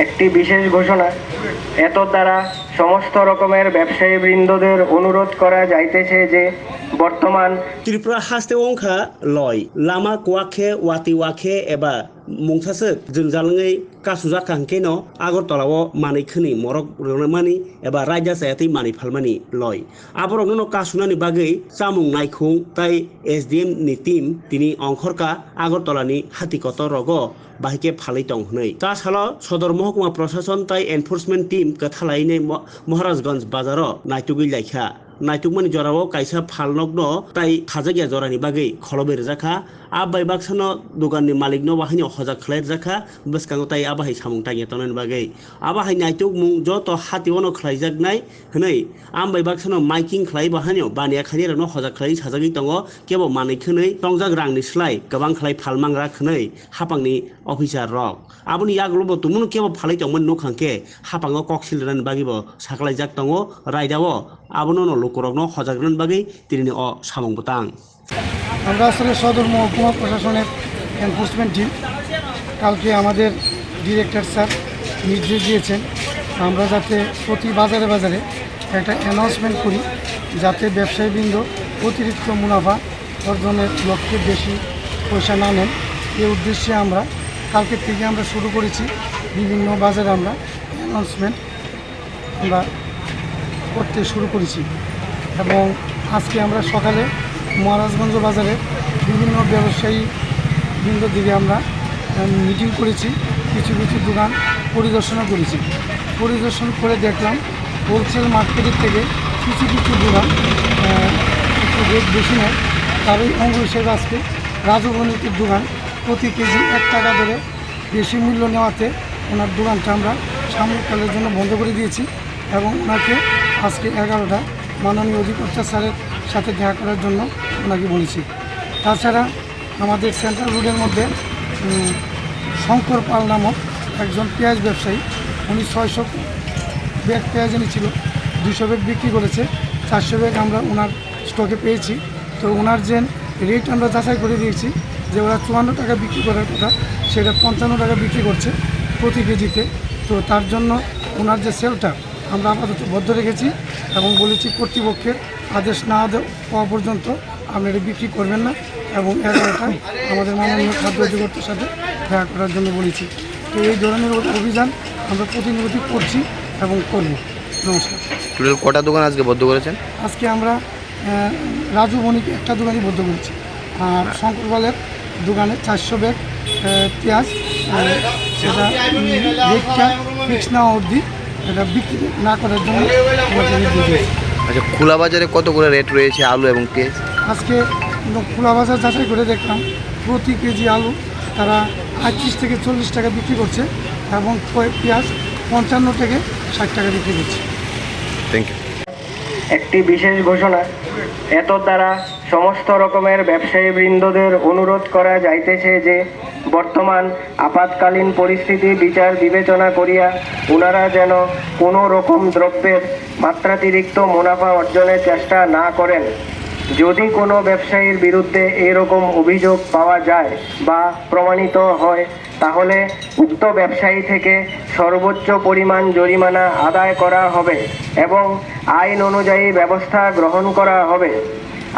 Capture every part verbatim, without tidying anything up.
একটি বিশেষ ঘোষণা, এত দ্বারা সমস্ত রকমের ব্যবসায়ী বৃন্দদের অনুরোধ করা যাইতেছে যে বর্তমান Tripura haste wngkha loi, lama kwak khe, watwi wa khe eba mungsaswk jwngjal wngwi kasujak kha hwnkhe no Agartala o manwi khwnwi morok rwmani eba raida chaya twi manwi phalmani loi. Aborokno no kasunani bagwi chamung naikhung tai S D M ni team tini ongkhorkha Agartala ni hati kotor rogo bahai khe phalwi tong hwnwi. Ta salo Sodor Mohokuma Prosason tai Enforcement Team kwthalai nai Mo-, Maharajganj bazaro naitugwi laikha. Naitukmani jorao kaisa phalnokno tai khajakya jorani bagwi kholobwi rwjakha. A bai baksano doganni malikno bahaino hojak khlai rwjakha, bwskango tai a bahai samung tangya tongnani bagwi. A bahai naitukmung joto hati ono khlaijaknai hwnwi, a bai baksano miking khlai bahaino baniya khainirokno hojak khlai sajagwi tongo, kebo manwi khwnwi tongjak rangni slai kwbang khlai phalmangra hwnwi hapangni officer rok. Aboni yagulo bo tumungno kebo phalwi tongmani nukha hwnkhe, hapango kok sil rwnani bagwi bo saklaijak tongo, raida o abono no lukurokno hojak rwnani bagwi tinini o samung bwtang. আমরা আসলে সদর মহকুমা প্রশাসনের enforcement team, কালকে আমাদের director sir নির্দেশ দিয়েছেন আমরা যাতে প্রতি বাজারে বাজারে একটা অ্যানাউন্সমেন্ট করি, যাতে ব্যবসায়ীবৃন্দ অতিরিক্ত মুনাফা অর্জনের লক্ষ্যে বেশি পয়সা না নেন। এই উদ্দেশ্যে আমরা কালকে থেকে আমরা শুরু করেছি বিভিন্ন বাজারে আমরা অ্যানাউন্সমেন্ট আমরা করতে শুরু করেছি এবং আজকে আমরা সকালে মহারাজগঞ্জ বাজারে বিভিন্ন ব্যবসায়ী বৃন্দ দিকে আমরা মিটিং করেছি, কিছু কিছু দোকান পরিদর্শনও করেছি। পরিদর্শন করে দেখলাম হোলসেল মার্কেটের থেকে কিছু কিছু দোকান একটু রেট বেশি নেয়। তারই অঙ্গ হিসেবে আজকে রাজু বণিকের দোকান প্রতি কেজি এক টাকা ধরে বেশি মূল্য নেওয়াতে ওনার দোকানটা আমরা সাময়িককালের জন্য বন্ধ করে দিয়েছি এবং ওনাকে আজকে এগারোটা মাননীয় অধিকর্তা স্যারের সাথে দেখা করার জন্য ওনাকে বলেছি। তাছাড়া আমাদের সেন্ট্রাল রোডের মধ্যে শঙ্কর পাল নামক একজন পেঁয়াজ ব্যবসায়ী, উনি ছয়শো ব্যাগ পেঁয়াজ এনেছিল, দুইশো ব্যাগ বিক্রি করেছে, চারশো ব্যাগ আমরা ওনার স্টকে পেয়েছি। তো ওনার যে রেট আমরা যাচাই করে দিয়েছি, যে ওরা চুয়ান্ন টাকা বিক্রি করার কথা, সেটা পঞ্চান্ন টাকা বিক্রি করছে প্রতি কেজিতে। তো তার জন্য ওনার যে সেলটা আমরা আপাতত বন্ধ রেখেছি এবং বলেছি কর্তৃপক্ষের আদেশ না দে-, পাওয়া পর্যন্ত আপনি এটা বিক্রি করবেন না এবং এগারোটায় আমাদের মাননীয় খাদ্য অধিকর্তার সাথে দেখা করার জন্য বলেছি। তো এই ধরনের অ-, অভিযান আমরা প্রতিনিয়ত করছি এবং করব। নমস্কার। টোটাল কটা দোকান আজকে বন্ধ করেছেন? আজকে আমরা আহ, রাজু বণিক একটা দোকানই বন্ধ করেছি। আর শঙ্কর পালের দোকানে চারশো ব্যাগ, আহ, পেঁয়াজ, আহ, সেটা, উম, রেটটা ফিক্স না অবধি এটা বিক্রি না করার জন্য আমাকে নির্দেশ দিয়েছে। আচ্ছা, খোলা বাজারে কত করে রেট রয়েছে আলু এবং পেঁয়াজ? আজকে খোলা বাজার যাচাই করে দেখলাম, প্রতি কেজি আলু তারা আটত্রিশ থেকে চল্লিশ টাকা বিক্রি করছে এবং পে-, পেঁয়াজ পঞ্চান্ন থেকে ষাট টাকা বিক্রি করছে। Thank you. একটি বিশেষ ঘোষণা, এত দ্বারা সমস্ত রকমের ব্যবসায়ী বৃন্দদের অনুরোধ করা যাইতেছে যে বর্তমান আপাতকালীন পরিস্থিতি বিচার বিবেচনা করিয়া ওনারা যেন কোনো রকম দ্রব্যের মাত্রাতিরিক্ত মুনাফা অর্জনের চেষ্টা না করেন। যদি কোনো ব্যবসায়ীর বিরুদ্ধে এরকম অভিযোগ পাওয়া যায় বা প্রমাণিত হয়, তাহলে উক্ত ব্যবসায়ী থেকে সর্বোচ্চ পরিমাণ জরিমানা আদায় করা হবে এবং আইন অনুযায়ী ব্যবস্থা গ্রহণ করা হবে।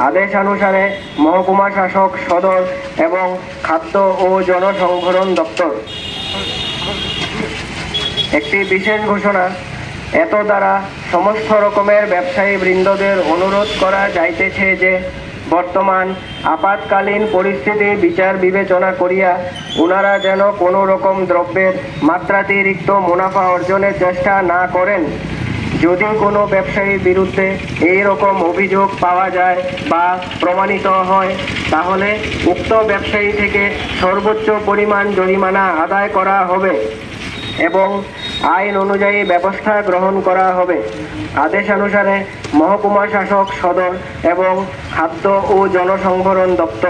আদেশানুসারে মহকুমা শাসক সদর এবং খাদ্য ও জনসংভরণ দপ্তর। একটি বিশেষ ঘোষণা, এত দ্বারা সমস্ত রকমের ব্যবসায়ী বৃন্দদের অনুরোধ করা যাইতেছে যে বর্তমান আপাতকালীন পরিস্থিতি বিচার বিবেচনা করিয়া ওনারা যেন কোনো রকম দ্রব্যের মাত্রাতিরিক্ত মুনাফা অর্জনের চেষ্টা না করেন। যদি কোনো ব্যবসায়ীর বিরুদ্ধে এই রকম অভিযোগ পাওয়া যায় বা প্রমাণিত হয়, তাহলে উক্ত ব্যবসায়ী থেকে সর্বোচ্চ পরিমাণ জরিমানা আদায় করা হবে এবং আইন অনুযায়ী ব্যবস্থা গ্রহণ করা হবে। আদেশানুসারে মহকুমা শাসক সদর এবং খাদ্য ও জনসংভরণ দপ্তর।